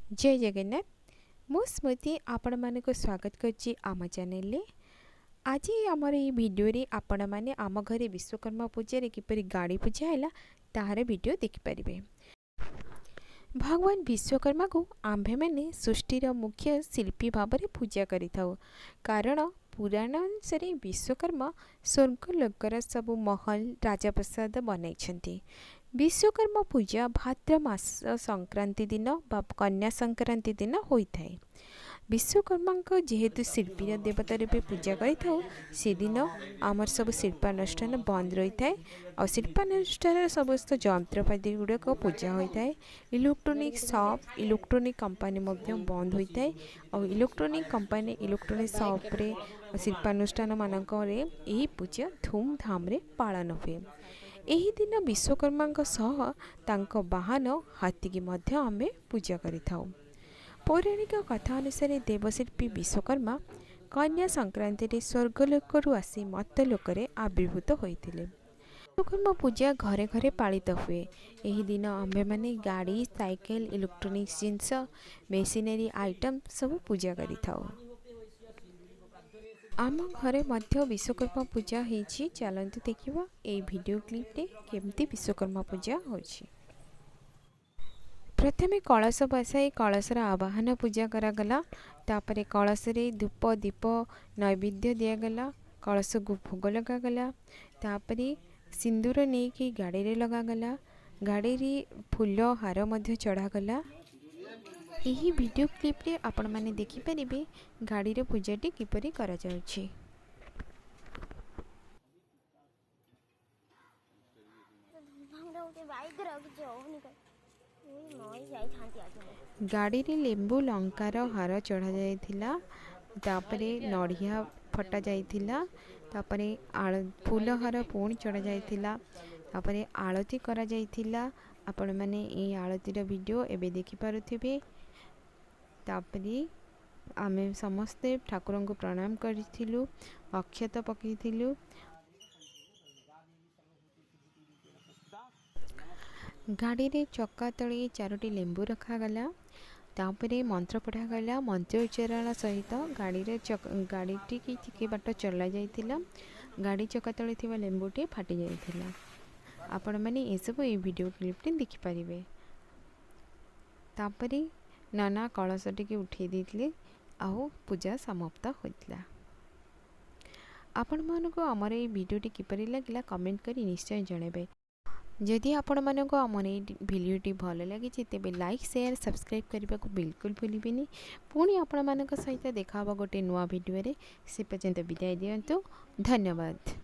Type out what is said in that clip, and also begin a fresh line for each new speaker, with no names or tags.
ଜୟ ଜଗନ୍ନାଥ। ମୁଁ ସ୍ମୃତି ଆପଣମାନଙ୍କୁ ସ୍ୱାଗତ କରୁଛି ଆମ ଚ୍ୟାନେଲରେ। ଆଜି ଆମର ଏଇ ଭିଡ଼ିଓରେ ଆପଣମାନେ ଆମ ଘରେ ବିଶ୍ୱକର୍ମା ପୂଜାରେ କିପରି ଗାଡ଼ି ପୂଜା ହେଲା, ତାହାର ଭିଡ଼ିଓ ଦେଖିପାରିବେ। ଭଗବାନ ବିଶ୍ୱକର୍ମାକୁ ଆମ୍ଭେମାନେ ସୃଷ୍ଟିର ମୁଖ୍ୟ ଶିଳ୍ପୀ ଭାବରେ ପୂଜା କରିଥାଉ, କାରଣ ପୁରାଣ ଅନୁସାରେ ବିଶ୍ୱକର୍ମା ସ୍ୱର୍ଗଲୋକର ସବୁ ମହଲ, ରାଜପ୍ରାସାଦ ବନାଇଛନ୍ତି। ବିଶ୍ୱକର୍ମା ପୂଜା ଭାଦ୍ର ମାସ ସଂକ୍ରାନ୍ତି ଦିନ ବା କନ୍ୟା ସଂକ୍ରାନ୍ତି ଦିନ ହୋଇଥାଏ। ବିଶ୍ୱକର୍ମାଙ୍କ ଯେହେତୁ ଶିଳ୍ପୀର ଦେବତା ରୂପେ ପୂଜା କରିଥାଉ, ସେଦିନ ଆମର ସବୁ ଶିଳ୍ପାନୁଷ୍ଠାନ ବନ୍ଦ ରହିଥାଏ ଆଉ ଶିଳ୍ପାନୁଷ୍ଠାନର ସମସ୍ତ ଯନ୍ତ୍ରପାତି ଗୁଡ଼ିକ ପୂଜା ହୋଇଥାଏ। ଇଲେକ୍ଟ୍ରୋନିକ୍ ସପ୍, ଇଲେକ୍ଟ୍ରୋନିକ୍ କମ୍ପାନୀ ମଧ୍ୟ ବନ୍ଦ ହୋଇଥାଏ ଆଉ ଇଲେକ୍ଟ୍ରୋନିକ୍ କମ୍ପାନୀ, ଇଲେକ୍ଟ୍ରୋନିକ୍ ସପ୍ରେ, ଶିଳ୍ପାନୁଷ୍ଠାନମାନଙ୍କରେ ଏହି ପୂଜା ଧୁମଧାମରେ ପାଳନ ହୁଏ। ଏହି ଦିନ ବିଶ୍ୱକର୍ମାଙ୍କ ସହ ତାଙ୍କ ବାହନ ହାତୀକି ମଧ୍ୟ ଆମେ ପୂଜା କରିଥାଉ। ପୌରାଣିକ କଥା ଅନୁସାରେ ଦେବଶିଳ୍ପୀ ବିଶ୍ୱକର୍ମା କନ୍ୟା ସଂକ୍ରାନ୍ତିରେ ସ୍ୱର୍ଗଲୋକରୁ ଆସି ମର୍ତ୍ତ୍ୟଲୋକରେ ଆବିର୍ଭୂତ ହୋଇଥିଲେ। ବିଶ୍ୱକର୍ମା ପୂଜା ଘରେ ଘରେ ପାଳିତ ହୁଏ। ଏହି ଦିନ ଆମ୍ଭେମାନେ ଗାଡ଼ି, ସାଇକେଲ, ଇଲେକ୍ଟ୍ରୋନିକ୍ସ ଜିନିଷ, ମେସିନାରୀ ଆଇଟମ୍ ସବୁ ପୂଜା କରିଥାଉ। ଆମ ଘରେ ମଧ୍ୟ ବିଶ୍ୱକର୍ମା ପୂଜା ହେଇଛି। ଚାଲନ୍ତୁ ଦେଖିବା ଏଇ ଭିଡ଼ିଓ କ୍ଲିପ୍ରେ କେମିତି ବିଶ୍ୱକର୍ମା ପୂଜା ହେଉଛି। ପ୍ରଥମେ କଳସ ବସାଇ କଳସର ଆବାହନ ପୂଜା କରାଗଲା। ତାପରେ କଳସରେ ଧୂପ, ଦୀପ, ନୈବେଦ୍ୟ ଦିଆଗଲା। କଳସକୁ ଭୋଗ ଲଗାଗଲା। ତାପରେ ସିନ୍ଦୁର ନେଇକି ଗାଡ଼ିରେ ଲଗାଗଲା। ଗାଡ଼ିରେ ଫୁଲ ହାର ମଧ୍ୟ ଚଢ଼ାଗଲା। ଏହି ଭିଡ଼ିଓ କ୍ଲିପ୍ରେ ଆପଣମାନେ ଦେଖିପାରିବେ ଗାଡ଼ିର ପୂଜାଟି କିପରି କରାଯାଉଛି। ଗାଡ଼ିରେ ଲେମ୍ବୁ ଲଙ୍କାର ହାର ଚଢ଼ାଯାଇଥିଲା। ତାପରେ ନଡ଼ିଆ ଫଟା ଯାଇଥିଲା। ତାପରେ ଫୁଲ ହାର ପୁଣି ଚଢ଼ାଯାଇଥିଲା। ତାପରେ ଆଳତି କରାଯାଇଥିଲା। ଆପଣମାନେ ଏଇ ଆଳତିର ଭିଡ଼ିଓ ଏବେ ଦେଖିପାରୁଥିବେ। ତାପରେ ଆମେ ସମସ୍ତେ ଠାକୁରଙ୍କୁ ପ୍ରଣାମ କରିଥିଲୁ, ଅକ୍ଷତ ପକାଇଥିଲୁ। ଗାଡ଼ିରେ ଚକା ତଳେ ଚାରୋଟି ଲେମ୍ବୁ ରଖାଗଲା। ତାପରେ ମନ୍ତ୍ର ପଢ଼ାଗଲା। ମନ୍ତ୍ର ଉଚ୍ଚାରଣ ସହିତ ଗାଡ଼ିରେ ଗାଡ଼ିଟିକି ଟିକେ ବାଟ ଚଲା ଯାଇଥିଲା। ଗାଡ଼ି ଚକା ତଳେ ଥିବା ଲେମ୍ବୁଟି ଫାଟି ଯାଇଥିଲା। ଆପଣମାନେ ଏସବୁ ଏଇ ଭିଡ଼ିଓ କ୍ଲିପ୍ଟି ଦେଖିପାରିବେ। ତାପରେ ନନା କଳସ ଟିକେ ଉଠାଇ ଦେଇଥିଲେ ଆଉ ପୂଜା ସମାପ୍ତ ହୋଇଥିଲା। ଆପଣମାନଙ୍କୁ ଆମର ଏଇ ଭିଡ଼ିଓଟି କିପରି ଲାଗିଲା, କମେଣ୍ଟ କରି ନିଶ୍ଚୟ ଜଣାଇବେ। ଯଦି ଆପଣମାନଙ୍କୁ ଆମର ଏଇ ଭିଡ଼ିଓଟି ଭଲ ଲାଗିଛି, ତେବେ ଲାଇକ୍, ସେୟାର, ସବସ୍କ୍ରାଇବ୍ କରିବାକୁ ବିଲକୁଲ ଭୁଲିବେନି। ପୁଣି ଆପଣମାନଙ୍କ ସହିତ ଦେଖା ହେବ ଗୋଟେ ନୂଆ ଭିଡ଼ିଓରେ। ସେ ପର୍ଯ୍ୟନ୍ତ ବିଦାୟ ଦିଅନ୍ତୁ। ଧନ୍ୟବାଦ।